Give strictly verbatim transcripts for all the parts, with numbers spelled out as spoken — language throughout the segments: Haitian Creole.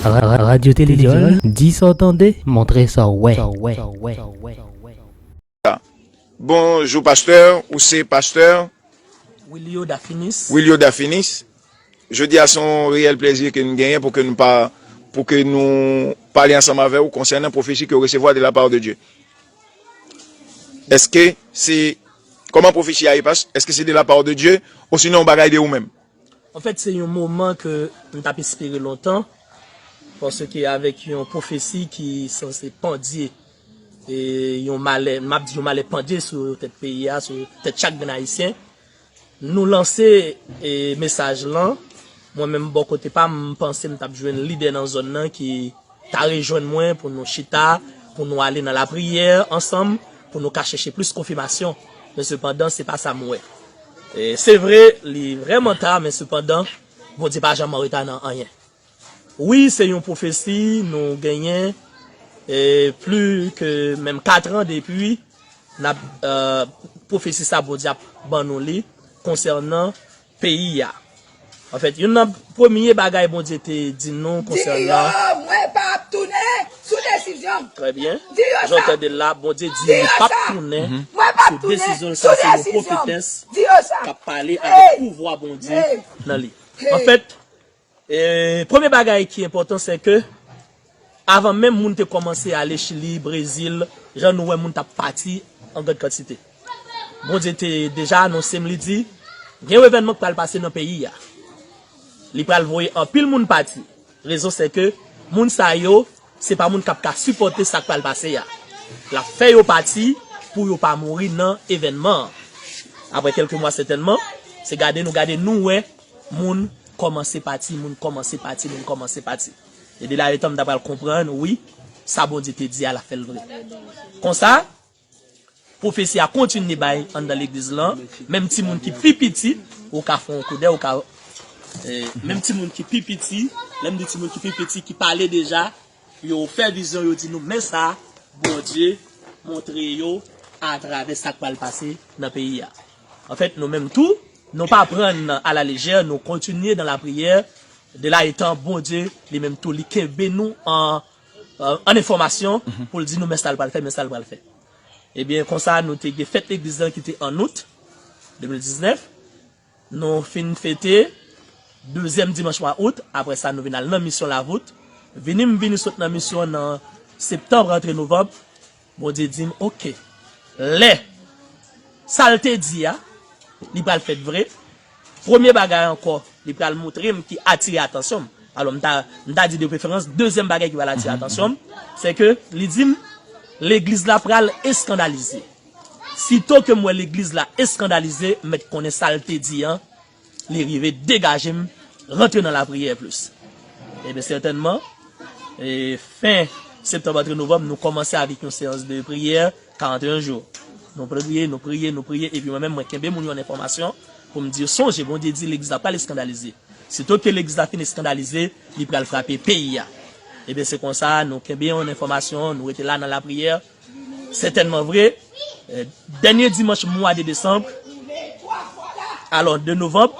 Ra- Radyo Televizyon, di sa w tande, montre sa w wè. Bonjou pastè, ou se pastè Wilio Dafinis. Wilio Dafinis. Jodi a se yon reyèl plezi ke nou genyen pou ke nou pa pou ke nou pale ansanm avè w konsènan pwofesi ke w resevwa de la part de Dieu. Èske se kòman pwofesi a ye pas? Èske se de la part de Dieu osinon yon bagay de ou menm? Anfèt, se yon moman ke m t ap espere lontan, paske avèk yon pwofesi ki sanse pandye, e yon malè, m ap di yon malè pandye sou tèt peyi a, sou tèt chak grenn Ayisyen. Nou lanse e, mesaj lan. Mwen menm bò kote pa m, m panse m t ap jwenn lidè nan zòn nan ki ta rejwenn mwen pou nou chita, pou nou ale nan lapriyè ansanm, pou nou ka chèche plis konfimasyon. Men sepandan, se pa sa m wè. E, se vre, li vrèman ta, men sepandan, Bondye pa janm an reta nan anyen. Wi, se yon pwofesi nou genyen e, pli ke menm katran depi n ap e, pwofesi sa Bondye ap ban nou li konsènan peyi a. Anfèt, youn nan premye bagay Bondye te di nou konsènan. Di yo, mwen pa ap tounen sou desizyon m. Trè byen. Di yo sa. Jan w tande l la, Bondye di li p ap tounen sou desizyon l. Sa se yon pwofetès k ap pale avèk pouvwa Bondye nan li. Anfèt, e, premye bagay ki enpòtan, se ke avan menm moun te kòmanse ale Chili, Brezil, jan nou wè moun t ap pati an grann kantite. Bondye te deja anonse m, li di, gen yon evènman k pral pase nan peyi a. Li pral voye anpil moun pati. Rezon se ke moun sa yo, se pa moun k ap ka sipòte sa k pral pase a. L ap fè yo pati pou yo pa mouri nan evènman an. Apre kèlke mwa sètènman, se gade nou gade nou wè moun kòmanse pati, moun kòmanse pati, moun kòmanse pati. E de la etan m ta pral konprann, wi, sa Bondye te di a, l ap fè l vre. Konsa, pwofesi a kontinye bay anndan legliz lan, menm timoun ki pi piti, ou ka fè yon koudè, ou ka. E, menm timoun ki pi piti, lè m di timoun ki pi piti, ki pale deja, yo fè vizyon, yo di nou, men sa, Bondye montre yo atravè sa k pral pase nan peyi a. Anfèt, nou menm tou, nou pa pran a la lejè, nou kontinye nan lapriyè, de la etan Bondye, li menm tou, li kenbe nou an, an enfòmasyon pou l di nou men sa l pral fè, men sa l pral fè. Ebyen, konsa, nou te gen fèt legliz lan ki te an out de mil diznèf. Nou fin fete dezyèm dimanch mwa out, apre sa, nou vin al nan misyon Lavout. Vini m vini sot nan misyon nan septanm rantre novanm, Bondye di m, oke, lè sa l te di a, li pral fèt vre. Premye bagay ankò, li pral montre m ki atire atansyon m. Alò, m ta, m ta di de preferans, dezyèm bagay ki pral atire atansyon m, se ke li di m, legliz la pral eskandalize. Sito ke m wè legliz la eskandalize, m mèt konnen sa l te di an, li rive degaje m, rantre nan lapriyè plis. Ebyen, sètènman, e, fen septanm antre novanm, nou kòmanse avèk yon seyans de priyè, karannteyen jou. Nou priye, nou priye, nou priye, epi mwen menm, mwen kenbe moun yo an enfòmasyon pou m di yo, sonje, Bondye di legliz la pral eskandalize. Sito ke legliz la fin eskandalize, li pral frape peyi a. Ebyen, se konsa, nou kenbe yon enfòmasyon, nou rete la nan lapriyè. Sètènman vre, e, dènye dimanch mwa de desanm, alò, de novanm,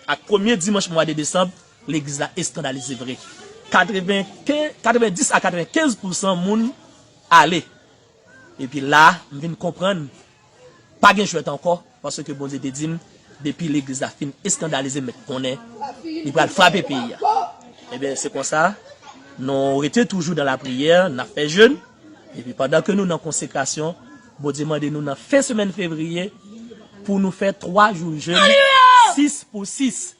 ak premye dimanch mwa de desanm, legliz la eskandalize vre. Katrevenkenz, katrevendis a katrevenkenz pousan moun ale. Epi la, m vin konprann, pa gen jwèt ankò, paske Bondye te di m, depi legliz la fin eskandalize, m mèt konnen, li pral frape peyi a. Ebyen, se konsa, nou rete toujou nan lapriyè, n ap fè jèn, epi pandan ke nou nan konsekrasyon, Bondye mande nou nan fen semèn fevriye, pou nou fè twa jou jèn, sis pou sis.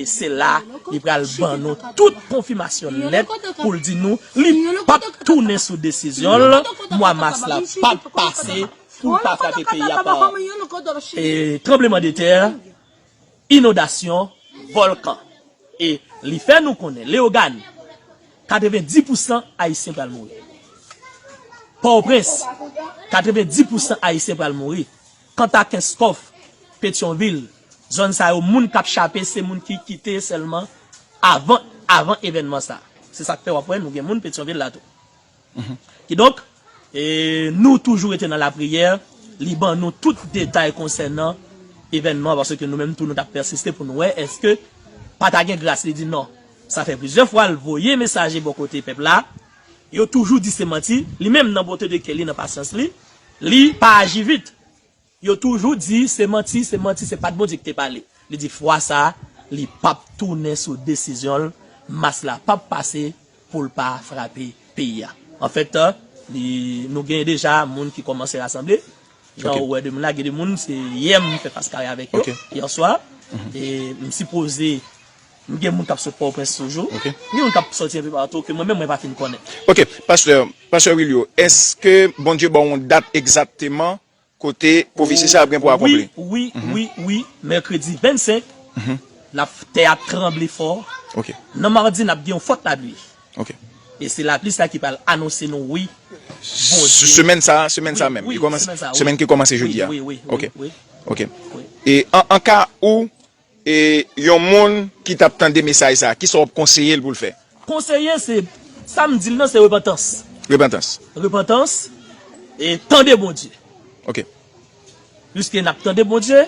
E se la, li pral ban nou tout konfimasyon nèt pou l di nou, li p ap tounen sou desizyon l, mwa mas la p ap pase pou l pa frape peyi a pa, e, tranblemanntè, inondasyon, vòlkan. E li fè nou konnen, Leyogàn, katrevendis pousan Ayisyen pral mouri. Pòtoprens, katrevendis pousan Ayisyen pral mouri. Kanta Kenskòf, Petyonvil, zòn sa yo, moun k ap chape, se moun ki kite sèlman avan, avan evènman sa. Se sa k fè w ap wè nou gen moun Petyonvil la tou. Kidonk, e, nou toujou rete nan lapriyè, li ban nou tout detay konsènan evènman, paske nou menm tou nou t ap pèsiste pou nou wè èske pa ta gen gras, li di non. Sa fè plizyè fwa l voye mesaje bò kote pèp la. Yo toujou di se manti. Li menm, nan bonte de kè li, nan pasyans li, li pa aji vit. Yo toujou di se manti, se manti, se pa t Bondye ki te pale. Li di fwa sa a, li p ap tounen sou desizyon l, mas la p ap pase pou l pa frape peyi a. Anfèt, li, nou gen deja moun ki kòmanse rasanble. Jan ou wè de moun la, gen de moun, se yè m fè fas kare avèk yo, yè swa. E m sipoze, m gen moun k ap sot Pòtoprens toujou. Gen moun k ap sòti enpe patou ke mwen menm mwen pa fin konnen. Ok, pastè, pastè Wilio, èske Bondye ba w yon dat egzakteman kote pwofesi sa ap gen pou akonpli? Wi, wi, wi, wi. Mèkredi vennsenk, l ap, tè a tranble fò. Nan madi, n ap gen yon fòt lapli. E se lapli sa ki pral anonse nou, wi, Bondye. Semèn sa, semèn sa menm. Semèn ki kòmanse jodi a. Ok. Ok. E an, an ka ou, e yon moun ki t ap tande mesaj sa, kisa w ap konseye l pou l fè? Konseye, se, sa m di l nan, se repantans. Repantans. Repantans, e tande Bondye. Ok. Piske n ap tande Bondye,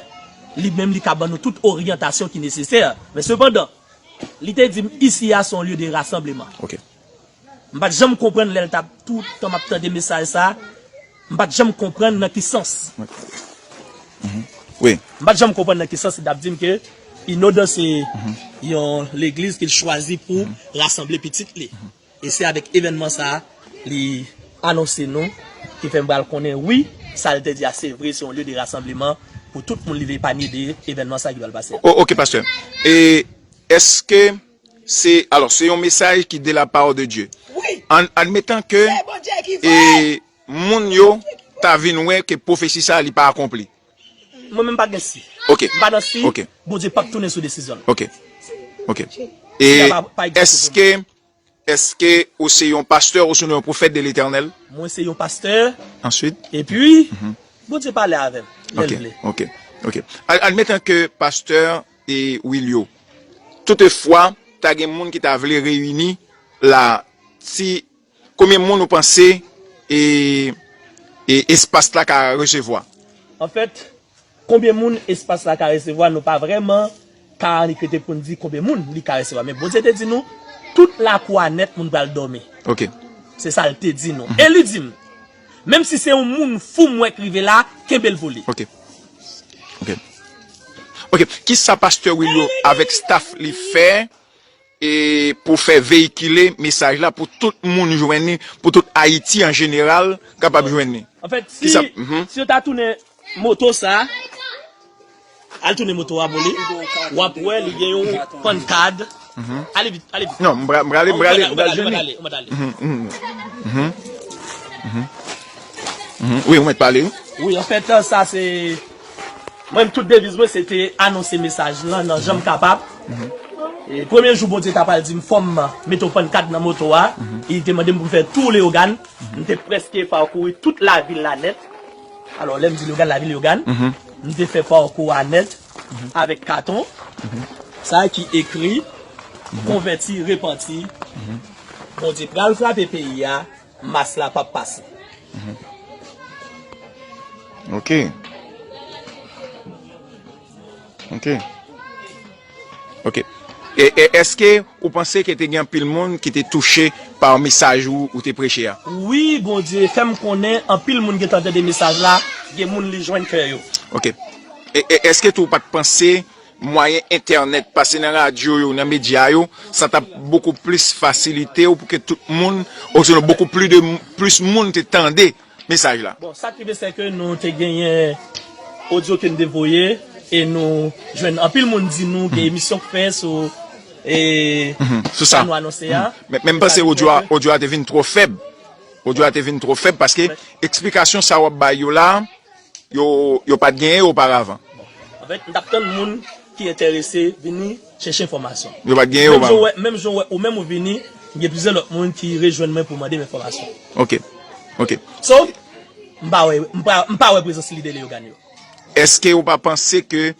li menm li ka ban nou tout oryantasyon ki nesesè. Men sepandan, li te di m, isi a se yon lye de rasanbleman. Ok. M pa t janm konprann lè l t ap tout tan m ap tande mesaj sa, m pa t janm konprann nan ki sans. Wi. M pa t janm konprann nan ki sans li t ap di m ke Inodan se yon legliz ke l chwazi pou rasanble pitit li. E se avèk evènman sa a, li anonse nou, ki fè m pral konnen, wi, sa l te di a se vre, se yon lye de rasanbleman pou tout moun li vle epanye de evènman sa a ki pral pase a. O, ok, pastè. E èske se, alò, se yon mesaj ki de la part de Dieu. Wi. An, admetan ke, se Bondye ki voye. E moun yo ta vin wè ke pwofesi sa a li pa akonpli. Mwen menm pa gen si. Ok. M pa nan si. Ok. Bondye p ap tounen sou desizyon l. Ok. Ok. E èske, èske ou se yon pastè ou se yon pwofèt de Letènèl? Mwen se yon pastè. Answit? Epi, Bondye pale avè m lè l vle. Ok. Ok. Ad-, admetan ke pastè e Wilio, toutefwa, ta gen moun ki ta vle reyini la, si Konbyen moun ou panse e, e espas la ka resevwa? Anfèt, konbyen moun espas la ka resevwa, nou pa vrèman ka annik rete pou n di konbyen moun li ka resevwa. Men Bondye te di nou, tout lakou a nèt moun pral dòmi. Ok. Se sa l te di nou. E li di m, menm si se yon moun fou m wè k rive la, kenbe l pou li. Ok. Ok. Ok. Kisa pastè Wilio avèk staff li fè e pou fè veyikile mesaj la pou tout moun jwenn li, pou tout Ayiti an jeneral kapab jwenn li. Anfèt, si, si yo ta tounen moto sa, al tounen moto a pou li, w ap wè li gen yon pannkad. Ale vit, ale vit. Non, m prale, m prale, m prale, m prale jwenn li. Wi, ou mèt pale, wi. Wi, anfèt, sa se, mwen, tout deviz mwen, se te anonse mesaj lan nan jan m kapab. E premye jou Bondye ta pral di m fò m mete yon pannkad nan moto a, e li te mande m pou m fè tou Leyogàn. M te prèske pakouri tout lavil la nèt. Alò, lè m di Leyogàn, lavil Leyogàn, m te fè pakou a nèt avèk katon sa ki ekri, konvèti, repanti. Bondye pral frape peyi a, mas la p ap pase. Ok. Ok. Ok. E, e èske ou panse ke te gen anpil moun ki te touche pa mesaj ou, ou te preche a? Wi, Bondye fè m konnen anpil moun gentan tande mesaj la, gen moun li jwenn kè yo. Ok. E, e èske tou ou pa t panse mwayen entènèt, pase nan radyo yo, nan medya yo, sa t ap bokou plis fasilite w pou ke tout moun, ou sinon bokou plis de, plis moun te tande mesaj la. Bon, sa k rive se ke nou te genyen odyo ke n te voye, e nou jwenn anpil moun di nou gen emisyon k fè sou, e, sou sa nou anonse a. Men, men m panse odyo a, odyo a te vin twò fèb. Odyo a te vin twò fèb paske eksplikasyon sa w ap bay yo la, yo, yo pa t genyen oparavan. Anfèt, m t ap tann moun ki enterese vini chèche enfòmasyon. Yo pa t genyen yo, menm jan w wè, menm jan w wè ou menm ou vini, gen plizyè lòt moun ki rejwenn mwen pou mande m enfòmasyon. Ok. Ok. So, m pa wè, m pa, m pa wè prezans lidè Leyogàn yo. Èske ou pa panse ke,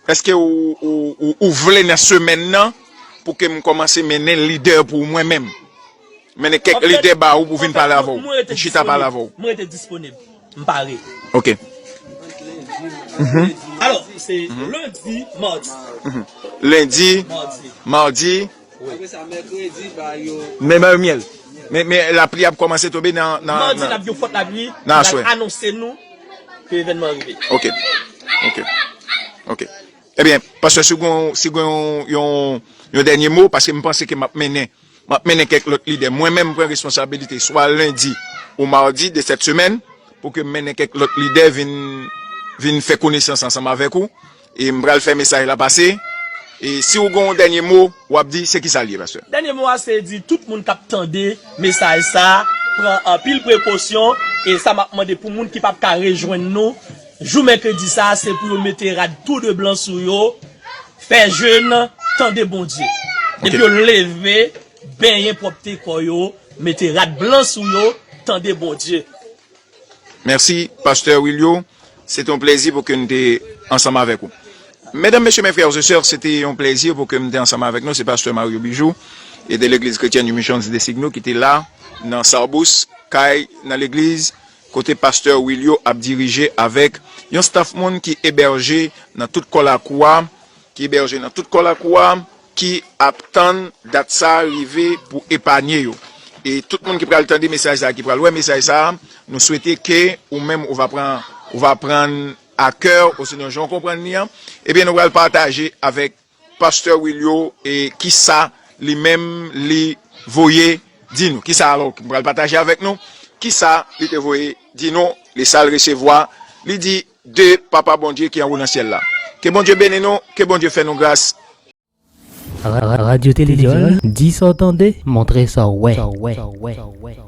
èske ou, ou, ou, ou vle nan semèn nan pou ke m kòmanse mennen lidè pou mwen menm? Mennen kèk lidè ba ou pou vin pale avè w, vin chita pale avè w. Mwen rete disponib. M pare. Ok. Alò, se lendi, madi. Lendi, madi, Apre sa, mèkredi, ba yo. Men ba yo myèl. Men, men lapli ap kòmanse tonbe nan, nan, madi, n ap gen fòt lapli, nan aswè. L ap anonse nou ke evènman an rive. Ok. Ok. Ok. Ebyen, pastè, si w gen, si w gen yon, yon, yon dènye mo, paske m panse ke m ap mennen, m ap mennen kèk lòt lidè. Mwen menm, m pran responsabilite, swa lendi ou madi de sèt semèn, pou ke m mennen kèk lòt lidè vin, vin fè konesans ansanm avèk ou. E m pral fè mesaj la pase. E si w gen yon dènye mo, w ap di, se ki sa l ye, pastè? Dènye mo a, se di tout moun k ap tande mesaj sa a, pran anpil prekosyon. E sa m ap mande pou moun ki p ap ka rejwenn nou, jou mèkredi sa a, se pou yo mete rad tou de blan sou yo, fè jèn, tande Bondye. Ok. Epi yo leve, benyen pwòpte kò yo, mete rad blan sou yo, tande Bondye. Mèsi, pastè Wilio. Se te yon plèzi pou ke n te ansanm avèk ou. Medam, mesye, mes frères et sœurs, se te yon plèzi pou ke m te ansanm avèk nou. Se pastè Mario Bijou e de Legliz Kretyèn Mission de Signo ki te la nan Sarbous, kay nan legliz, kote pastè Wilio ap dirije avèk yon staff moun ki ebèje nan tout kò lakou a, ki ebèje nan tout kò lakou a, ki ap tann dat sa a rive pou epanye yo. E tout moun ki pral tande mesaj sa a, ki pral wè mesaj sa a, nou swete ke ou menm ou va pran, ou va pran a kè, osinon jan w konprann li an, ebyen nou pral pataje avèk pastè Wilio e kisa li menm li voye di nou. Kisa alò ki pral pataje avèk nou? Kisa li te voye di nou? Li sa l resevwa, li di de Papa Bondye ki anwo nan syèl la. Ke Bondye beni nou, ke Bondye fè nou gras. Ra- ra- Radyo Televizyon, di sa w tande, montre sa w wè.